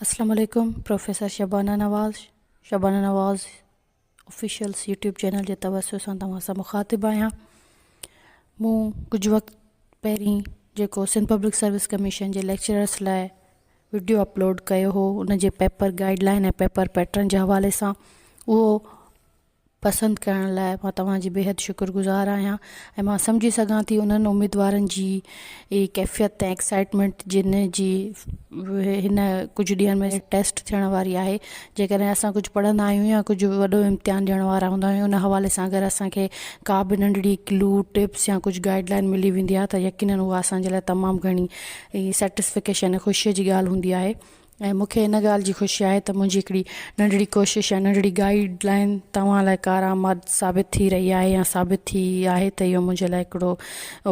اسلام عليڪم professor Shabana Nawaz Shabana Nawaz officials YouTube channel جي توسط سان توهان سان مخاطب آهيان مون ڪجهه وقت پهرين جيڪو سنڌ پبلڪ سروس ڪميشن جي ليڪچررس لاء وڊيو اپلوڊ ڪيو هو ان جي paper guideline ۽ paper pattern جي حوالي سان اهو پسند ڪرڻ لاء مان توهان جي بيحد شڪر گذار آهيان ۽ مان سمجهي سگهان ٿي انهن اميدوارن جي ڪيفيت ۽ ايڪسائٽمينٽ جن جي هن ڪجهه ڏينهن ۾ ٽيسٽ ٿيڻ واري آهي جيڪڏهن اسان ڪجهه پڙهندا آهيون يا ڪجهه وڏو امتحان ڏيڻ وارا هوندا آهيون ان حوالي سان اگر اسان کي ڪا به ننڍڙي ڪلو ٽپس يا ڪجهه گائيڊ لائن ملي ويندي آهي ته يقينن اها اسان جي لاء تمام گهڻي سيٽسفڪيشن خوشي جي ڳالهه هوندي آهي ۽ مون کي ان ڳالهه جي خوشي آهي ته منهنجي هڪڙي ننڍڙي ڪوشش يا ننڍڙي گائيڊ لائين توهان لاء ڪارآمد ثابت ٿي رهي آهي يا ثابت ٿي آهي ته اهو منهنجي لاء هڪڙو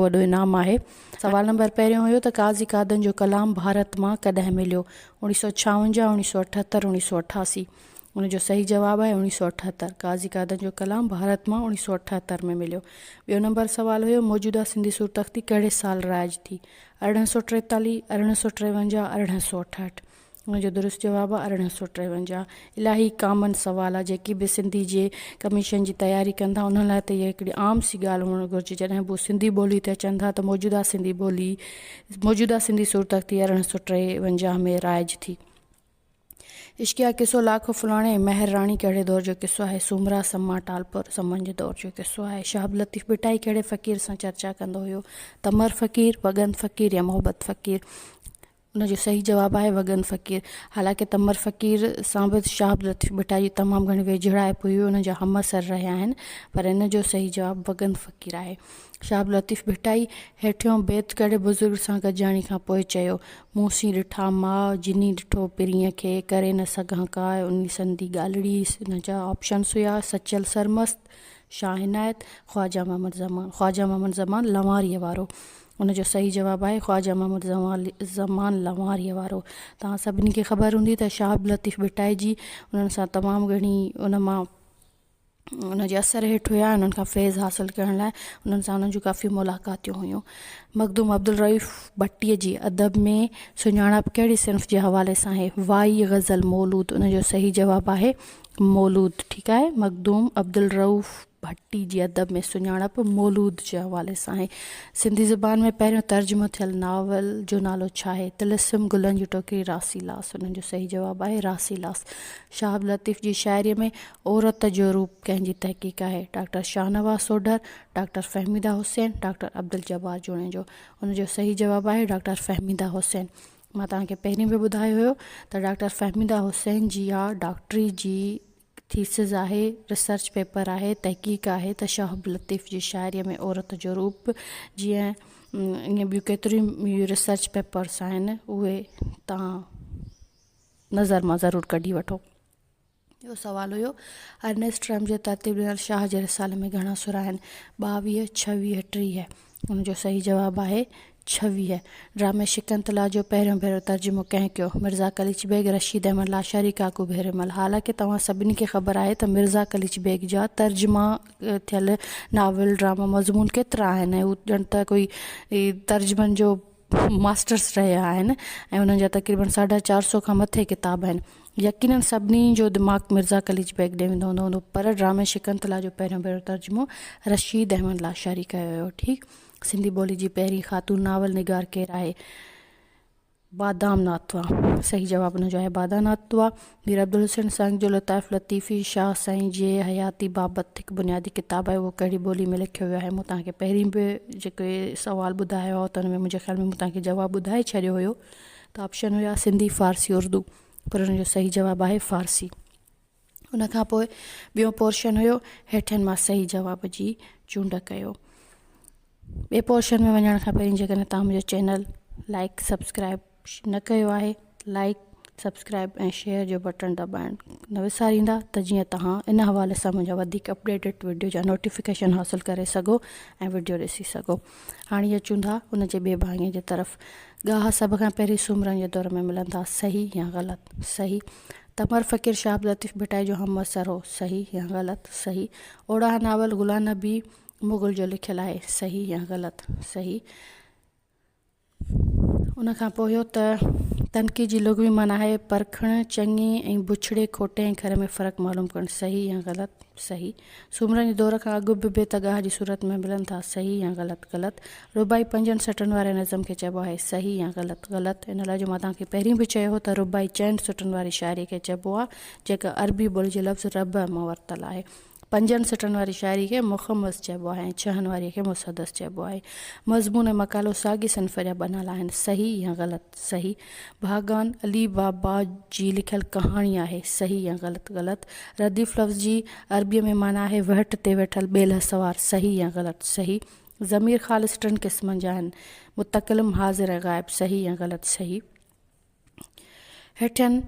وڏو انعام آهي. سوال نمبر پهريون هيو ته قاضي قادن جو ڪلام ڀارت مان ڪڏهن مليو؟ اوڻيهه سو ڇاونجاهه، اوڻيهه سو اٺهتر، اوڻيهه سو اٺاسي. ان جو صحيح جواب آهي اوڻيهه سو اٺهتر. قاضي قادن جو ڪلام ڀارت مان اوڻيهه سو اٺهتر ۾ مليو. ٻيو نمبر سوال هيو موجوده سنڌي صورتخطي ڪهڙي سال رائج ٿي؟ 1843، 1853، 1868. ان جو درست جواب آهي 1853. الاهي ڪامن سوال آهي جيڪي به سنڌي جي ڪميشن جي تياري ڪن ٿا انهن لاء ته اها هڪڙي عام سي ڳالهه هئڻ گهرجي جڏهن به هو سنڌي ٻولي تي اچن ٿا ته موجوده سنڌي ٻولي موجوده سنڌي صورتخطي 1853 ۾ رائج ٿي. عشقيه قصو لاکو ڦلاڻي ۽ مهر راڻي ڪهڙي دور جو قصو آهي؟ سومرا، سما، ٽالپر، سمن جي دور جو قصو آهي. شهاب لطيف ڀٽائي ڪهڙي فقير سان چرچا ڪندو هيو؟ تمر فقير، وڳن فقير يا محبت فقير؟ ان جو صحيح جواب آهي وڳن فقير. حالانڪه تمر فقير سان به شهاب لطيف ڀٽائي جي تمام گهڻي ويجهڙائپ هئي، انهن جا همعصر رهيا آهن، پر ان جو صحيح جواب وڳن فقير آهي. شهاب لطيف ڀٽائي هيٺيون بيت ڪهڙي بزرگ سان گڏجاڻي کان پوء چيو؟ مون سين ڏٺا ماء، جني ڏٺو پرينء کي، ڪري نه سگهان ڪاء، انهي سندي ڳالهڙي. ان جا آپشنس هيا، سچل سرمست، شاهه عنايت، خواجه محمد زمان. خواجه محمد زمان لنواريء وارو. ان جو صحيح جواب آهي خواجه محمد زمان لنواريء وارو. توهان سڀني کي خبر هوندي ته شاهه عبداللطيف ڀٽائي جي انهن سان تمام گهڻي ان مان ان جي اثر هيٺ هيا انهن کان فيض حاصل ڪرڻ لاء انهن سان انهن جون ڪافي ملاقاتيون هيون مخدوم عبدالرئوف ڀٽي جي ادب ۾ سڃاڻپ ڪهڙي صنف جي حوالي سان آهي وائي غزل مولود ان جو صحيح جواب آهي مولود ٺيڪ آهي مخدوم عبدالرئوف ڀٽي جي ادب ۾ سڃاڻپ مولود جي حوالي سان آهي سنڌي زبان ۾ پهريون ترجمو ٿيل ناول جو نالو ڇا آهي طلسم گلن جي ٽوڪري راسي لاس ان جو صحيح جواب آهي راسي لاس شاهه لطيف جي شاعري ۾ عورت جو روپ ڪنهن جي تحقيق آهي؟ Doctor Shahnawaz Sodhar, doctor Fahmida Hussain, doctor Abdul Jabbar Junejo. ان جو صحيح جواب آهي ڊاڪٽر فهميده حسين. مان توهان کي پهرين به ٻڌايو هيو ته ڊاڪٽر فهميده حسين جي اها ڊاڪٽري جي ٿيسز آهي، ريسرچ پيپر آهي، تحقيق آهي ته شاهه عبداللطيف جي شاعريء ۾ عورت جو روپ جيئن ائين ٻيون ڪيتريون ئي ريسرچ پيپرس آهن اهي توهان نظر مان ضرور ڪڍي وٺو. اهو سوال هيو، ارنيسٽ ٽرمپ جي ترتيب ڏنل شاهه جي رسالي ۾ گهڻا سر آهن؟ 22، 26، 30. ان جو صحيح جواب آهي 26. ڊرامي شڪنتلا جو پهريون ڀيرو ترجمو ڪنهن ڪيو؟ مرزا قليچ بيگ، رشيد احمد لاشاري، ڪاڪو ڀيرومل. حالانڪه توهان سڀني کي خبر آهي ته مرزا قليچ بيگ جا ترجما ٿيل ناول، ڊراما، مضمون ڪيترا آهن ۽ هو ڄڻ ته ڪوئي ترجمن جو ماسٽرس رهيا آهن ۽ انهن جا تقريبن ساڍا چار سو کان مٿي ڪتاب آهن. يقينن سڀني جو دماغ مرزا قليچ بيگ ڏي ويندو هوندو هوندو پر ڊرامي شڪنتلا جو پهريون ڀيرو ترجمو رشيد احمد لاشاري ڪيو ويو. ٺيڪ سنڌي ٻولي جي پهرين خاتون ناول نگار ڪير آهي؟ بادام ناتوا. صحيح جواب ان جو آهي بادا ناتوا. مير عبدالحسين سنگ جو لطائف لطيفي شاهه سائين جي حياتي بابت هڪ بنيادي ڪتاب آهي اهو ڪهڙي ٻولي ۾ لکيو ويو آهي مون توهان کي پهرين به جيڪي سوال ٻڌايو هو ته ان ۾ منهنجي خيال ۾ مون توهان کي جواب ٻڌائي ڇڏيو هيو ته آپشن هيا سنڌي فارسي اردو پر ان جو صحيح جواب آهي فارسي ان کان پوء ٻيو پورشن هيو هيٺين مان صحيح جواب جي چونڊ ڪيو ٻئي پورشن ۾ وڃڻ کان پهرين جيڪڏهن توهان منهنجو چينل لائڪ سبسڪرائب نه ڪيو آهي لائڪ سبسڪرائب ۽ شيئر جو بٽڻ دٻائڻ نه وساريندا ته جيئن توهان ان حوالي سان منهنجا وڌيڪ اپڊيٽيڊ وڊيو جا نوٽيفڪيشن حاصل ڪري سگهو ۽ وڊيو ڏسي سگهو هاڻي اچون ٿا ان جي ٻئي ڀاڱي جي طرف ڳاها سڀ کان پهرين سومرن جي دور ۾ ملن ٿا صحيح يا غلط صحيح تمر فقير شاهه عبداللطيف ڀٽائي جو همعصر هو صحيح يا غلط صحيح اوڙاهه ناول غلام نبي مغل جو لکيل آهي صحيح يا غلط صحيح ان کان پوء هيو ته تنقيد جي لغوي معنيٰ آهي پرکڻ، چڱي ۽ بڇڙي، کوٽي ۽ کري ۾ فرق معلوم ڪرڻ، صحيح يا غلط، صحيح. سومرن جي دور کان اڳ به بيت ڳاهه جي صورت ۾ ملن ٿا، صحيح يا غلط، غلط. رباعي پنجن سٽن واري نظم کي چئبو آهي، صحيح يا غلط، غلط. ان لاء جو مان توهان کي پهرين به چيو هو ته رباعي چئن سٽن واري شاعريء کي چئبو آهي، جيڪا عربي ٻولي جي لفظ ربع مان ورتل آهي. پنجن سٽن واري شاعري کي مخمس چئبو آهي ۽ ڇهن واريء کي مسدس چئبو آهي. مضمون ۽ مقالو ساڳي صنف جا ٻه نالا آهن، صحيح يا غلط، صحيح. ڀاڳان علي بابا جي لکيل ڪهاڻي آهي، صحيح يا غلط، غلط. رديف لفظ جي عربيء ۾ معنيٰ آهي وهٽ تي ويٺل ٻيلهه سوار، صحيح يا غلط، صحيح. ضمير خالص ٽن قسمن جا آهن، متڪلم، حاضر ۽ غائب، صحيح يا غلط، صحيح. هيٺين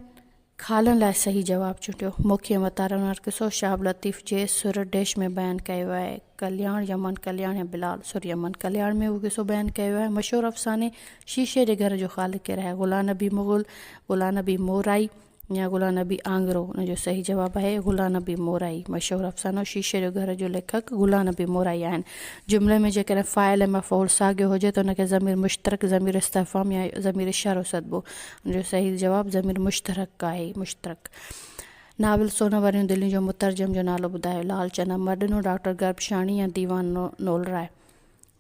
خالن لاء صحيح جواب چونڊيو. موکي ۽ وتارن وارو قصو شهاب لطيف جي سر ڊيش ۾ بيان ڪيو ويو آهي. ڪلياڻ، يمن ڪلياڻ يا بلال سر يمن ڪلياڻ ۾ اهو قصو بيان ڪيو ويو آهي. مشهور افساني شيشي جي گهر جو خالق ڪير آهي؟ غلام نبي مغل، غلام نبي مورائي يا غلام نبي آڱرو؟ ان جو صحيح جواب آهي غلام نبي مورائي. مشهور افسانو شيشي جو گهر جو ليکڪ غلام نبي مورائي آهن. جملي ۾ جيڪڏهن فاعل ۽ مفعول ساڳيو هجي ته ان کي ضمير مشترڪ، ضمير استفهام يا ضمير اشارو سڏبو. ان جو صحيح جواب ضمير مشترڪ آهي. مشترڪ. ناول سون وريون دليون جو مترجم جو نالو ٻڌايو. لال چند امرڏنو، ڊاڪٽر گربشاڻي يا ديوان نولراء.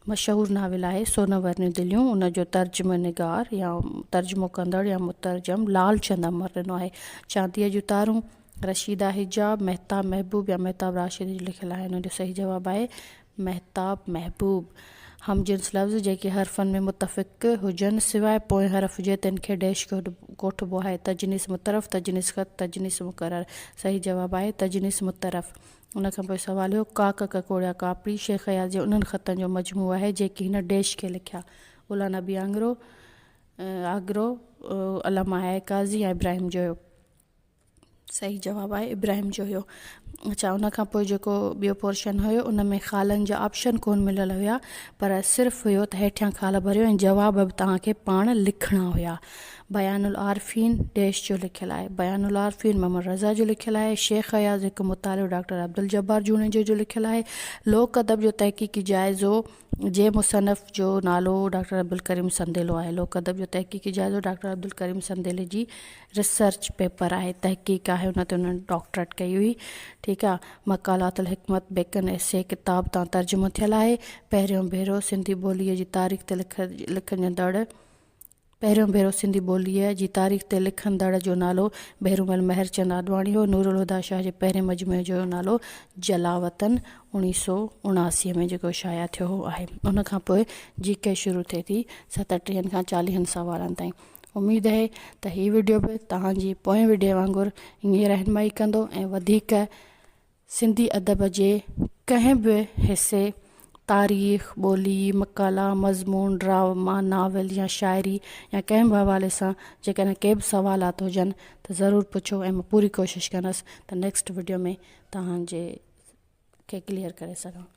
مشهور ناول آهي سون ورنيون دليون ان جو ترجمه نگار يا ترجمو ڪندڙ يا مترجم لال چند امر ڏنو آهي. چانديء جون تارون، رشيده حجاب، مهتاب محبوب يا مهتاب راشد جو لکيل آهي. ان جو صحيح جواب آهي مهتاب محبوب. هم جنس لفظ جيڪي حرفن ۾ متفق هجن سواء پوئين حرف جي تن کي ڊيش ڪوٺبو آهي. تجنيس مطرف، تجنيس خط، تجنيس مڪرر. صحيح جواب آهي تجنيس مطرف. ان کان پوء سوال هيو ڪاڪ ڪڪوڙيا ڪاپڙي شيخ اياز جي انهن خطن جو مجموعو آهي جيڪي هن ڊيش کي لکيا. غلام نبي آڱرو، آگرو، علامه آء آء قاضي يا ابراهيم جويو. صحيح جواب آهي ابراهيم جويو. اڇا ان کان پوء جيڪو ٻيو پورشن هيو ان ۾ خالن جا آپشن ڪون مليل هيا پر صرف هيو ته هيٺيان خال ڀريو ۽ جواب به توهان کي پاڻ لکڻا هيا. بيان العارفين ڊيش جو لکيل آهي. بيان العارفين محمد رضا جو لکيل آهي. شيخ اياز هڪ مطالعو ڊاڪٽر عبدالجبار جوڻيجو جو لکيل آهي. لوڪ ادب جو تحقيقي جائزو جي مصنف جو نالو ڊاڪٽر عبدالڪريم سنديلو آهي. لوڪ ادب جو تحقيقي جائزو ڊاڪٽر عبدالڪريم سنديلي جي ريسرچ پيپر آهي، تحقيق آهي، ان تي انهن ڊاڪٽريٽ ڪئي هئي. ٺيڪ آهي. مقالات الحڪمت بيڪن ايسي ڪتاب تان ترجمو ٿيل آهي. پهريون ڀيرو سنڌي ٻوليء جي تاريخ تي لکجندڙ پهريون ڀيرو سنڌي ٻوليء جي تاريخ تي لکندڙ جو نالو ڀيرومل مهرچند آڏواڻي هو. نورالهديٰ شاهه جي پهرين مجموعي جو نالو جلاوطن اوڻيهه سو اڻاسي ۾ جيڪو شايع ٿيو هو آهي. ان کان پوء جي ڪي شروع ٿئي ٿي ستٽيهن کان چاليهن سوالن تائين. اميد اهي ته هي وڊيو به توهان جي پوئين وڊيو وانگر ائين ئي رهنمائي ڪندو ۽ وڌيڪ سنڌي ادب جي ڪنهن به حصي، تاريخ، ٻولي، مقالا، مضمون، ڊراما، ناول يا شاعري يا ڪنهن به حوالي سان جيڪڏهن ڪي به سوالات هجن ته ضرور پڇو ۽ مان پوري ڪوشش ڪندس ته نيڪسٽ وڊيو ۾ توهان جي کي ڪليئر ڪري سگهان.